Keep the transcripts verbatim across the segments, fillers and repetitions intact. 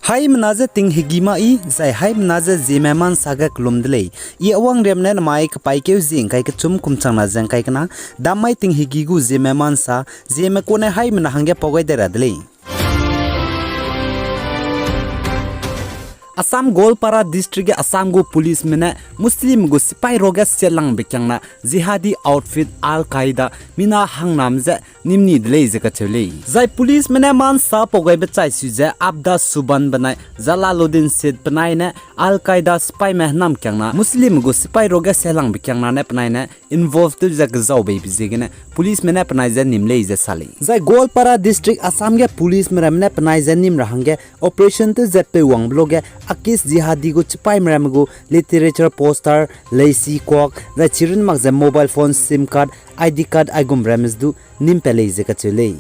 Haimena je ting hegi ma i, zai haimena je Zeme Ma Nsa ge kelum de lei. I Awangriam ne namai kepaîkeu zie ngkai kechum kum changna ze ngkai kena, dam mai ting hegi gu Zeme Ma Nsa, Zeme kune haimena hangge pau gai dai ra de lei. Assam Goalpara District ge Assam gu policeme ne Muslim gu sipai ruage sialangbe kiangna jihadi outfit Al Qaeda mina hangnam ze nîm ni de lei ze kacheu lei. Zai policeme ne Ma Nsa pau gaibe chai sui ze Abda Suban benai Jalaluddin Seth penai ne Al Qaeda sipaime hênam kiangna Muslim gu sipai ruage sialangbe kiangna ne penai ne involve tew ze kezau beibe ziegene policeme ne penai ze nîm lei ze sa lei. Zai Goalpara District Assam ge policeme ramme ne penai ze nîm ra hangge operation tew ze peu wangbe luage Akis jihadi gu sipaime ramme gu literature poster, leisi kuak, zai chirun mak ze mobile phone, sim card, I D card aigum ramme ze du nîm pat lei ze kacheu lei.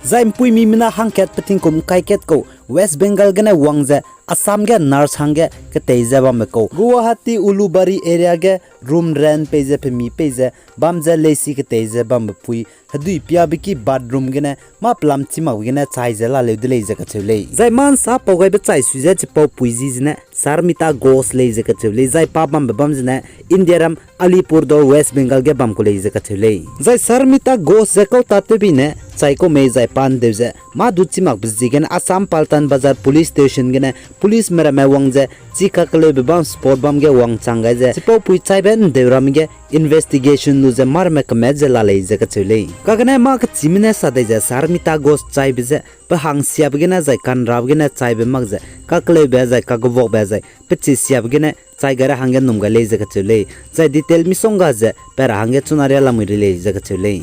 Zai mpuimi mina hangkat petingkum ngkai kat kau West Bengal gene wang ze Assam ge nurse hangge ketei ze bambe kau Guwahati Ulubari area ge room rent pei ze pemi pei ze bam ze leisi ketei ze bambe pui hedui piabe ki bathroom gene mâ pelam chî makbe gene chai ze laleu de lei ze kacheu lei. Zai Ma Nsa pau gaibe chai sui ze chipau pui zi zene Sarmita Ghosh lei ze kacheu lei, zai pa bambe bam zene Indiaram Alipurduar West Bengal ge bam ku lei ze kacheu lei. Zai Sarmita Ghosh ze kauta tewbi ne chai kau mei zai pa ndeu ze mâ du chî makbe ziegene Assam Paltan Bazar Police Station gene policeme ramme wang ze chi kakeleube bam spot bam ge wangchang gai ze chipau pui chaibe ndeu ramme ge investigation lu ze mâ ramme kemet ze la lei ze kacheu lei. Kagene mâ kechîme ne sa dei ze Sarmita Ghosh chaibe ze pe hang siabe gene zai kanrabe gene chaibe mak ze kakeleube zai kagevuakbe zai pechi siabe gene chai gai ra hangge num gai lei ze kacheu lei. Zai detail misongga ze pat ra hangge chuna rialamui ri lei ze kacheu lei.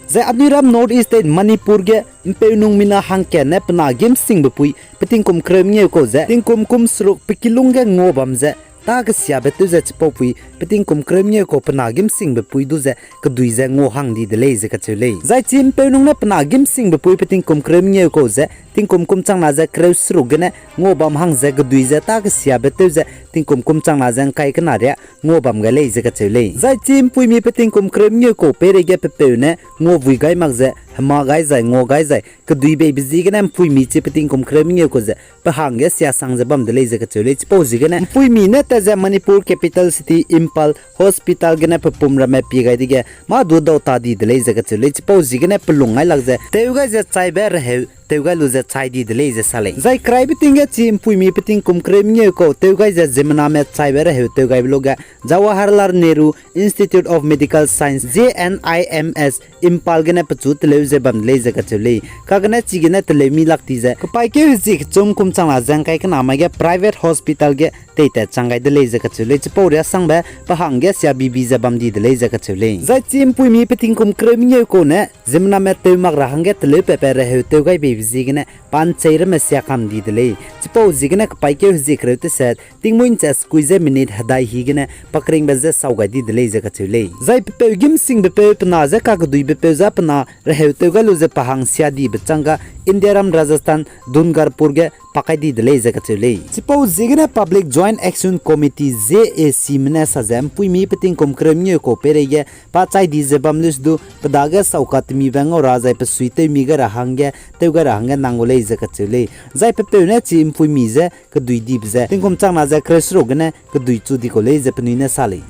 Zai anui ram North East State Manipur ge mpeunung mina hangkat ne pe na gîmsingbe pui petingkum kereu mengeu kau ze tingkum kum seruk pe kilung ge ngua bam ze tâ kesiabe tew ze chipau pui petingkum kereu mengeu kau pe na gîmsingbe pui du ze kedui ze ngua hang di de lei ze kacheu lei. Zai chi mpeunung ne pe na gîmsingbe pui petingkum kereu mengeu kau ze tingkum kum changna ze kereu seruk gene ngua bam hang ze kedui ze tâ kesiabe tew ze tingkum kum changna ze ngkai kena riâ ngua bam gai lei ze kacheu lei. Zai chi mpuimi petingkum kereu mengeu kau peireige pepeu ne ngua vui gai mak ze hema gai zai ngua gai zai kedui beibe ziegene mpuimi chi petingkum kereu mengeu kau ze pe hangge siasang ze bam de lei ze kacheu lei. Chipau ziegene mpuimi ne tat ze Manipur capital city Imphal hospital gene pe pum ramme pie gai dege mâ du dau ta di de lei ze kacheu lei. Chipau ziegene pe lung ngai lak ze tew gai ze chaibe reheu tew gai lu ze chai di de lei ze sa lei. Zai keraibe ting ge chi mpuimi petingkum kereu mengeu kau tew gai ze ziemmename chaibe reheu tew gaibe luge Jawaharlal Nehru Institute of Medical Science, J N I M S, Imphal gene pechu teleu ze bam de lei ze kacheu lei. Kagene chigene teleu mi lak ti ze kepaîkeu hezie kechum kum changna ze ngkai kena mai ge private hospital ge teitat chang gai de lei ze kacheu lei. Chipau riâ sangbe pe hangge siabibi ze bam di de lei ze kacheu lei. Zai chi mpuimi petingkum kereu mengeu kau ne ziemmename tew mak ra hangge teleu patpat reheu tew gai beibe ziegene pa ncheiramme siakam di de lei. Chipau ziegene kepaîkeu hezie kereu teset tingmuî ncha sekui ze minute hedai hi gene pakringbe je sau gai di de lei ze kacheu lei. Zai pepeu gîmsingbepeu pe na je kakeduibepeu je pe na reheu tew gai lu ze pe hang siadibe changga Indiaram Rajasthan Dungarpur ge pa kai di de lei ze kacheu lei. Chipau ziegene Public Joint Action Committee, J A Cme ne sa ze mpuimi petingkum kereu mengeu kau peireige pa chai di ze bam leu se du pe dage sauka temibe ngau ra zai pe suitewmi gai ra hangge tew gai ra hangge nang gu lei ze kacheu lei. Zai pepeu ne chi mpuimi je kedui dibe ze tingkum changna ze kereu seruk gene kedui chu di kau lei ze penui ne sa lei.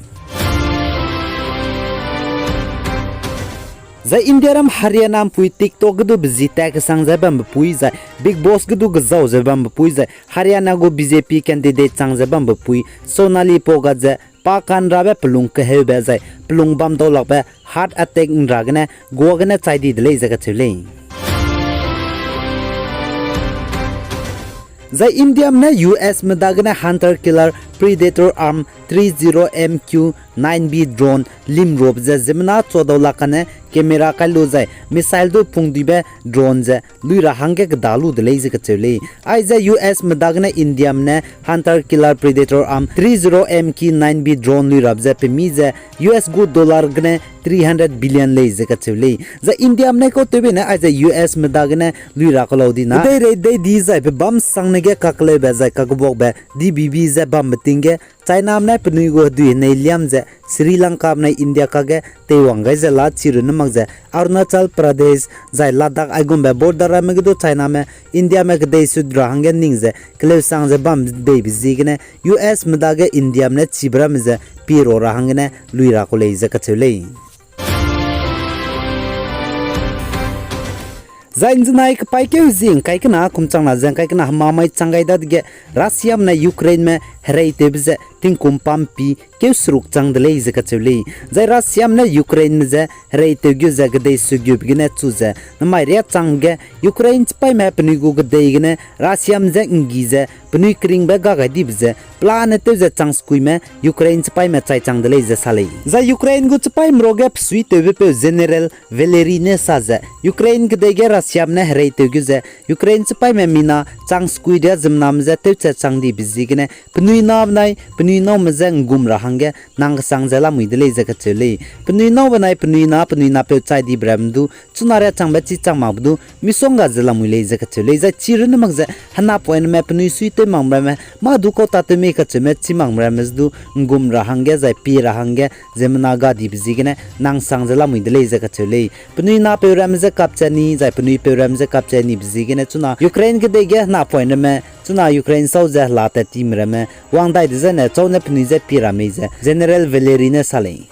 Zai Indiaram Haryana mpui TikTok ge du bezi tat kesang ze bambe pui zai Bigg Boss ge du kezau ze bambe pui zai Haryana gu B J P candidate chang ze bambe pui Sonali Phogat ze pa kanrabe pelung keheube zai pelung bam dau lakbe heart attack nra gene gua gene chai di de lei ze kacheu lei. Zai Indiame ne U S me dagene hunter killer Predator arm three zero M Q nine B drone limruabe ze ziemmena chua dau lak kane camera kai lu zai missile du pungduibe drone ze lui ra hangge keda lu de lei ze kacheu lei. Aize U S me dagene Indiame ne hunter killer Predator arm three zero M Q nine B drone lui rabe ze pemi ze U S gu dollar gene three hundred billion lei ze kacheu lei. Zai Indiame ne kau tewbe ne aize U S me dagene lui ra kau lau dina deirei dei di zai pe bam sangne ge kakleube zai kakebuakbe D B B ze bambe ting ge Chiname ne penui gu hedui henei liam ze Sri Lanka benai India kage teiwang gai ze la chi runne mak ze Arunachal Pradesh zai Ladakh aigumbe border ramme ge du Chiname Indiame kedei sut ra hangge ning ze keleusang ze bam beibe ziegene U S me dage Indiame ne chibe ramme ze pie ra ra hanggene lui ra ku lei ze kacheu lei. Zai nzenai kepaîkeu hezie ngkai kena kum changna ze ngkai kena hemamai chang gai dadege Russiame ne Ukraineme hereitewbe ze tingkum pampi keu seruk chang de lei ze kacheu lei. Zai Russiame ne Ukraineme ze hereitew geu ze kedei sut gube gene chu ze namai riâ chang ge Ukraine chipaîme penui gu kedei gene Russiame je nggi ze penui keringbe ga gai dibe ze pelane tew ze chang sekuime Ukraine chipaîme chai chang de lei ze sa lei. Zai Ukraine gu chipaîme ruage pesuitewbepeu General Valery ne sa ze Ukraine kedei ge Russiame ne hereitew geu ze Ukraine chipaîme mina chang sekui riâ ziemmename je tewchat chang dibe ziegene penui na benai penui nâume je nggum ra hangge nang kesang ze lamui de lei ze kacheu lei. Penui nâu benai penui na penui napeu chai dibe ramme du chuna riâ changbe chi chang makbe du misongga ze lamui lei ze kacheu lei. Zai chi runne mak ze henapoineme penui suitew makme ramme mâ du kau tâtew mei kacheume chi makme ramme ze du nggum ra hangge zai pie ra hangge ziemmena ga dibe ziegene nang sang ze lamui de lei ze kacheu lei. Penui napeu ramme je kapchat ni zai penui peu ramme je kapchat nibe ziegene chuna Ukraine kedei ge henapoineme chuna Ukraine sâu ze hela tat time ramme wang dai dezaine châu ne penui je pie ra mei ze General Valery ne sa lei.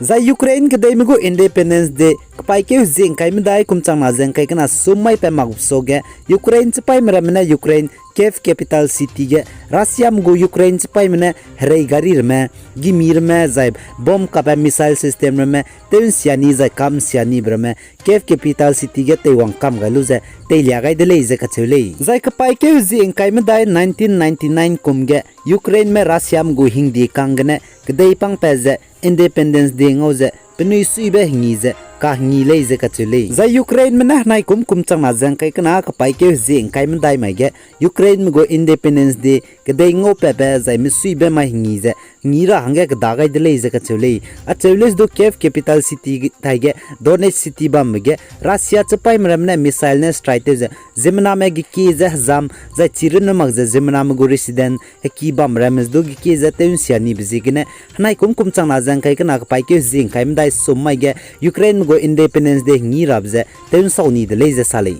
Zai Ukraine kedeime gu Independence Day kepaîkeu hezie ngkai medai kum changna ze ngkai kena sum mai pat mak suage Ukraine chipaîme ramme ne Ukraine Kyiv capital city ge Russiame gu Ukraine chipaîme ne herei gari ramme, gimi ramme zai bomb kabe missile system ramme tew nsia ni zai kam nsia nibe ramme Kyiv capital city ge teiwang kam gai lu ze teilia gai de lei ze kacheu lei. Zai kepaîkeu hezie ngkai medai nineteen ninety-nine kum ge Ukraineme Russiame gu hingdie kang gene kedei pangpat ze Independence Day ngau ze penui suibe hengi ze kahengi lei ze kacheu lei. Zai Ukraineme ne henaikum kum changna ze ngkai kena kepaîkeu hezie ngkai medai mai ge Ukraineme gu Independence Day kedei ngaupatbe zai mesuibe mai hengi ze ngi ra hangge keda gai de lei ze kacheu lei. Acheu lei ze du Kyiv capital city taige Donetsk city bambe ge Russia chipaîme ramme ne missile ne strike tew ze ziemmename gekie ze hezam zai chi runne mak ze ziemmename gu resident heki bam ramme ze du gekie ze tew nsia nibe ziegene henaikum kum changna ze ngkai kena kepaîkeu hezie ngkai medai sum mai ge Ukraineme gu Independence Day ngi rabe ze tew nsau ni de lei ze sa lei.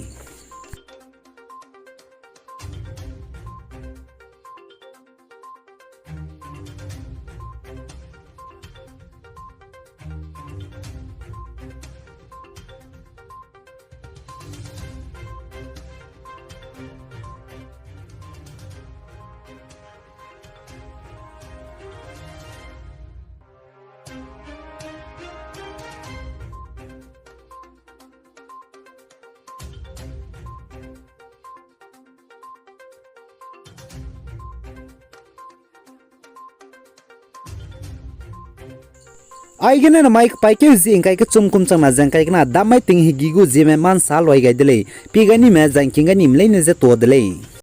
Aigene namai kepaîkeu hezie ngkai kechum kum changna ze ngkai kena dammai ting hegi gu zieme mansa loi gai de lei. Pie gai nime zai ngking gai nime leine ze tuâ de lei.